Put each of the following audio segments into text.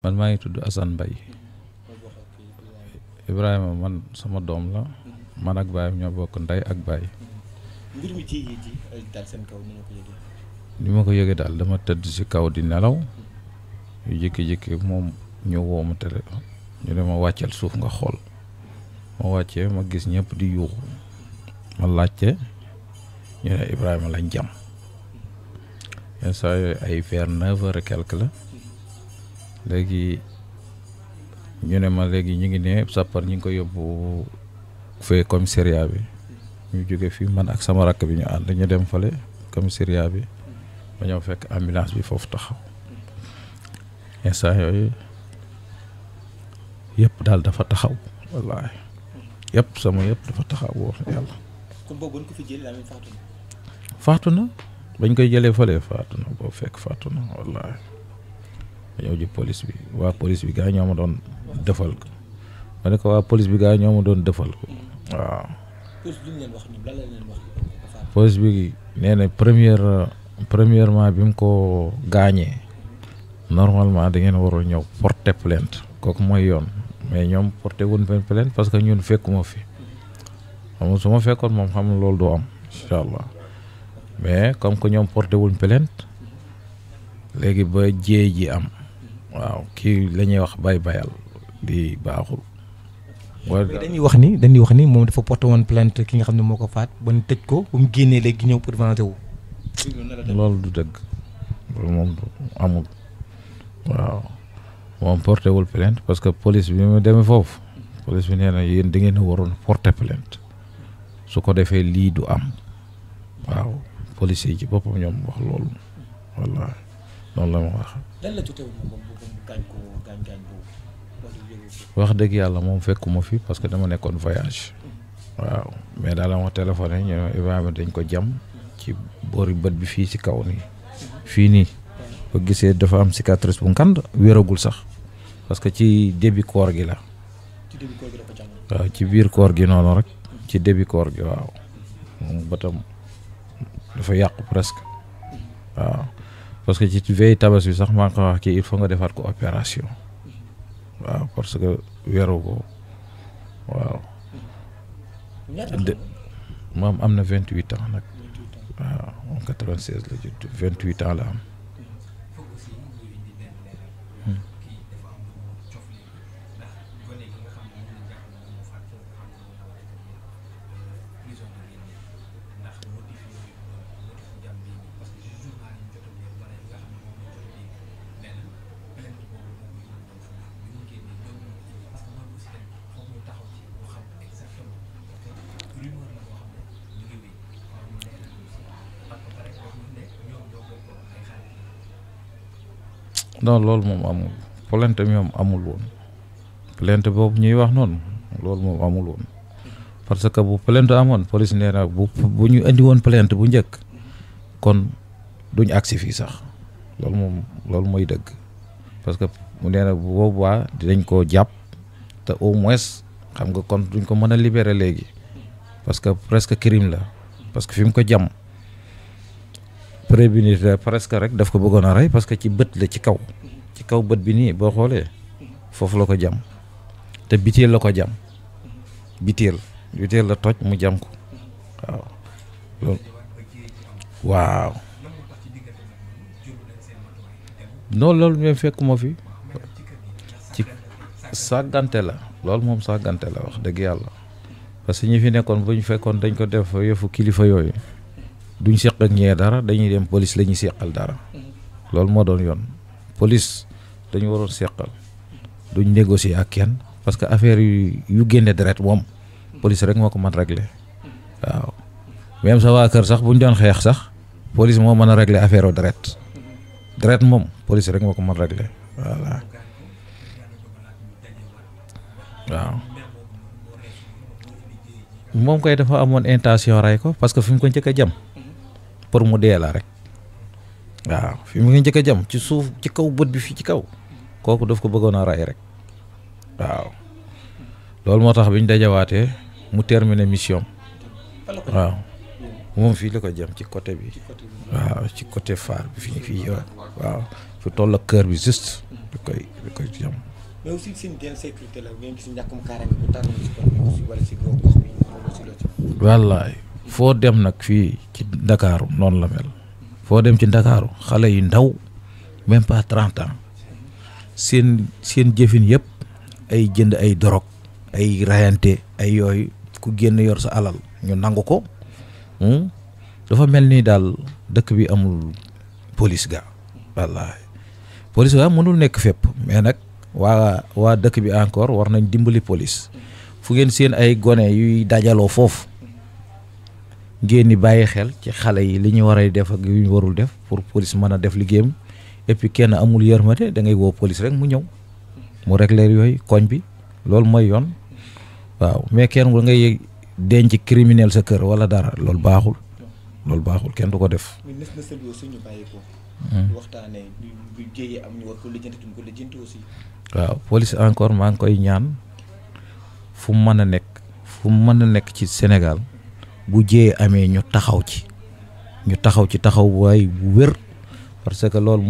man maa ngi tudd Assane Mbaye. Ibrahima man sama doom la. man ak baay ñoo bokk ndey ak baay. mbir mi ci dal seen kaw ni nga ko yëgee. ni ma ko yëgee daal dama tëdd ci kaw di nelaw. yu jékki-jékki moom ñëw woo ma téléphone ñu ne ma wàcceel suuf nga xool. ma wàccee ma gis ñëpp di yuuxu. ma laajte ñu ne Ibrahima lañ jam. yenn saa yooyu ay vers 9h et quelque la. léegi ñu ne ma léegi ñu ngi ne sapeur ñu ngi ko yóbbu fee commissariat bi. ñu jóge fii man ak sama rakk bi ñu ànd ñu dem fale commissariat bi ba ñëw fekk ambulance bi foofu taxaw. instant yooyu yëpp daal dafa taxaw wallaahi yëpp sama yëpp dafa taxaw wax yàlla. kon boobu ko fi jëlee daal faatu na. faatu na bañ koy jëlee fale faatu na boo fekk faatu na wallaahi. ma ñëw ji police bi waa police bi gaa ñoo ma doon defal ko ma ne ko waa police bi gaa ñoo ma doon defal ko waaw. police bi leen wax ñoom lan la leen wax. police bi nee na premièrement bi mu ko gaañee normalement da ngeen waroon ñëw porter plainte kooku mooy yoon mais ñoom porter wuñ plainte parce que ñun fekkuma fi xam nga su ma fekkoon moom xam loolu doo am incha allah mais comme que ñoom porter wuñ plainte léegi ba jéey ji am waaw kii la ñuy wax bayal di baaxul. dañuy wax ni moom dafa porté woon plainte ki nga xam ne moo ko faat ba ñu tëj ko ba mu génnee léegi ñëw pour venger wu. loolu du dëgg loolu moom amul waaw moom porté wul plainte parce que police bi mu demee foofu police bi nee na yéen da ngeen a waroon porté plainte su ko defee lii du am waaw police yi ci boppam ñoom wax loolu wallaahi noonu la ma wax. lan la jotee moom gaañ boobu. wax dëgg yàlla moom fekkuma fi parce que dama nekkoon voyage waaw mais daal ma téléphoné ñu ne Ibrahima dañ ko jam ci boori bët bi fii ci kaw nii fii nii ba gisee dafa am cicatrice bu ngand wéragul sax parce que ci début koor gi la. waaw ci biir koor gi noonu rek ci début koor gi waaw moom bëtam dafa yàqu presque waaw parce que ci veille tabas bi sax maa ngi ko wax kii il faut nga defaat ko opération. waaw parce que weeru ko waaw. moom am na 28 ans nag. waaw moom 96 la judd 28 ans la am. non loolu moom amul plainte moom amul woon plainte boobu ñuy wax noonu loolu moom amul woon parce que bu plainte amoon police nee na bu ñu indi woon plainte bu njëkk kon duñ agsi fii sax loolu mooy dëgg parce que mu nee na bu boobaa dinañ koo jàpp te au moins xam nga kon duñ ko mën a libérer léegi parce que presque crime la parce que fi mu ko jam prévenir presque rek daf ko bëggoon a rey parce que ci bët la ci kaw bët bi nii boo xoolee foofu la ko jam te biteel la ko jam biteel la toj mu jam ko waaw loolu waaw non loolu même fekkuma fi ci sàggante la loolu moom sàggante la wax dëgg yàlla parce que ñi fi nekkoon bu ñu fekkoon dañ ko def yëfu kilifa yooyu duñ seq ak ñee dara dañuy dem police la ñuy seqal dara loolu moo doon yoon police dañu waroon seqal duñ négocier ak kenn parce que affaire yu génne deret moom police rek moo ko mën régler waaw même sa waa kër sax buñ doon xeex sax police moo mën a régler affaire deret moom police rek moo ko mën régler voilà waaw moom koy dafa amoon intention rey ko parce que fi mu ko njëkk a jam pour mu dee la rek waaw fi mu ngi njëkk a jam ci suuf ci kaw bët bi fii ci kaw kooku daf ko bëggoon a rey rek waaw loolu moo tax bi ñu dajawaatee mu terminer mission waaw moom fii la ko jam ci côté bi waaw ci côté phare bi fii waaw fi toll ak kër bi juste di koy jam. mais aussi seen sécurité la ngeen gis ñàkkum kaaraange bu tar ci kon bi aussi wala ci gox bi loolu ci la ci. wallaay foo dem nag fii ci Ndakaaru noonu la mel foo dem ci Ndakaaru xale yu ndaw même pas 30 ans seen jëfin yëpp ay jënd ay dorog ay rayante ay yooyu ku génn yor sa alal ñu nangu ko dafa mel ni daal dëkk bi amul police ga wallaay police ga mënul nekk fépp mais nag waa dëkk bi encore war nañ dimbali police fu ngeen seen ay gone yuy dajaloo foofu ngeen ni bàyyi xel ci xale yi li ñu war a def ak yu ñu warul def pour police mën a def liggéeyam et puis kenn amul yërmande da ngay woo police rek mu ñëw mu régler yooyu koñ bi loolu mooy yoon waaw mais kenn nga ngay denc criminel sa kër wala dara loolu baaxul kenn du ko def. mais nes na sël aussi ñu bàyyi ko. waxtaanee bu jéyee am ñu war ko lijjanti duñ ko lijjanti aussi. waaw police encore maa ngi koy ñaan fu mu mën a nekk ci Sénégal bu jéyee amee ñu taxaw ci taxawaay bu wér parce que loolu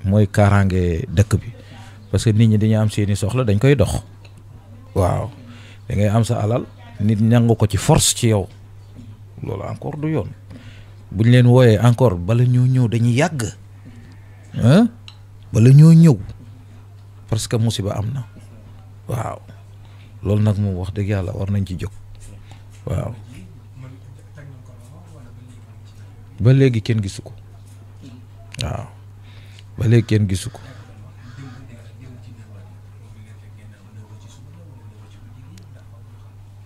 mooy kaaraange dëkk bi parce que nit ñi dañu am seeni soxla dañ koy dox waaw da ngay am sa alal nit ñangu ko ci force ci yow loolu encore du yoon buñ leen wooyee encore bala ñoo ñëw dañuy yàgg bala ñoo ñëw parce que musiba am na waaw loolu nag moom wax dëgg yàlla war nañ ci jóg waaw ba léegi kenn gisu ko waaw ba léegi kenn gisu ko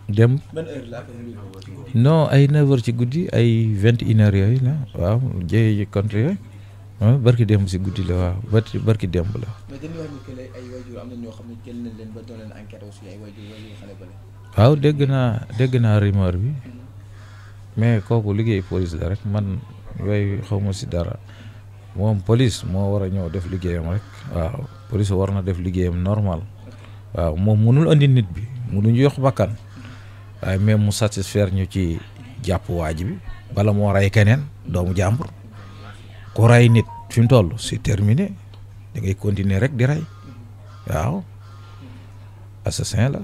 dem non ay 9h ci guddi ay 21h yooyu la waaw jëye contre yooyu barki démb si guddi la waaw barki démb la. mais dañuy wax ni que ay waajur am na ñoo xam ne jël nañ leen ba doon leen enquête aussi ay waajur xale bële. waaw dégg naa rumeur bi mais kooku liggéey police la rek man yooyu xaw ma si dara moom police moo war a ñëw def liggéeyam rek waaw police war na def liggéeyam normal waaw moom mënul andi nit bi mënuñu yox bakkan waaye même mu satisfaire ñu ci jàpp waaj bi bala moo rey keneen doomu jàmbur ku rey nit fi mu toll c'est terminé da ngay continuer rek di rey waaw assassin la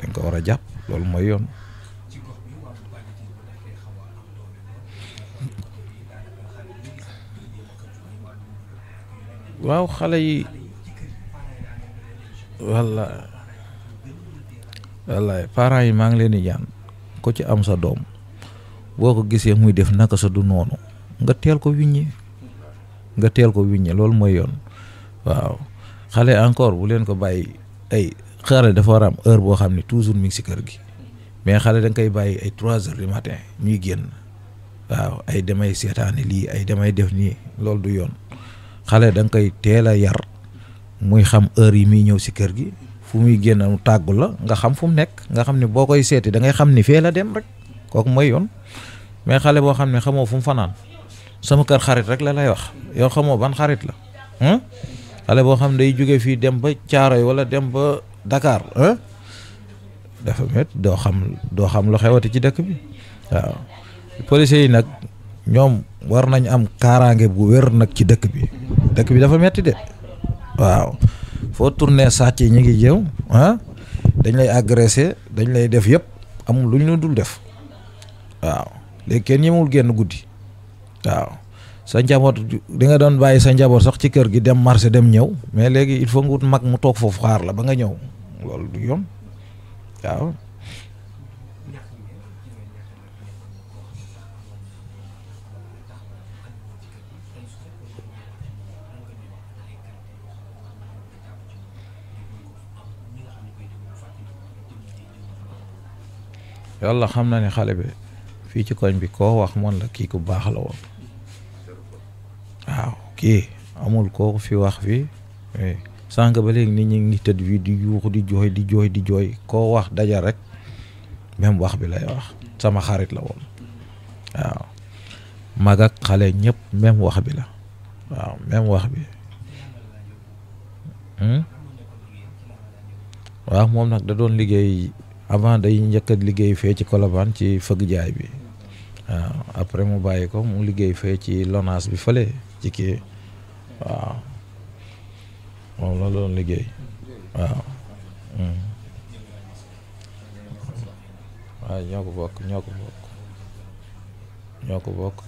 dañ ko war a jàpp loolu mooy yoon. waaw xale yi wallaay parents yi maa ngi leen di ñaan ko ci am sa doom boo ko gisee muy def naka sa du noonu nga teel ko wiññi loolu mooy yoon waaw xale encore bu leen ko bàyyi ay xale dafa war a am heure boo xam ne toujours mi ngi si kër gi mais xale da nga koy bàyyi ay 3 heures du matin ñuy génn waaw ay damay seetaani lii ay damay def nii loolu du yoon xale da nga koy teel a yar muy xam heure yi muy ñëw si kër gi fu muy génn mu tàggu la nga xam fu mu nekk nga xam ne boo koy seeti da ngay xam ni fee la dem rek kooku mooy yoon mais xale boo xam ne xamoo fu mu fanaan sama kër xarit rek la lay wax yow xamoo ban xarit la xale boo xam ne day jóge fii dem ba Caaroy wala dem ba Dakar dafa met doo xam lu xewati ci dëkk bi waaw policiers yi nag ñoom war nañ am kaaraange bu wér nag ci dëkk bi dafa metti de waaw foo tourné sàcc yi ñu ngi jëw dañ lay agressé dañ lay def yëpp amul lu ñu dul def waaw léegi kenn ñemewul génn guddi waaw sa njaboot di nga doon bàyyi sa njaboot sax ci kër gi dem marché dem ñëw mais léegi il faut nga wut mag mu toog foofu xaar la ba nga ñëw loolu du yoon waaw. yàlla xam na ne xale bi fii ci koñ bi koo wax moon la kii ku baax la woon waaw kii amul koo fi wax fii sànq ba léegi nit ñi ngi tëdd fii di yuuxu di jooy koo wax daja rek même wax bi lay wax sama xarit la woon waaw mag ak xale ñëpp même wax bi la waaw même wax bi waaw moom nag da doon liggéey avant day njëkk a liggéey fee ci Colobane ci fëgg jaay bi waaw après mu bàyyi ko mu liggéey fee ci Lonase bi fële ci kii waaw moom la doon liggéey waaw. waaw ñoo ko bokk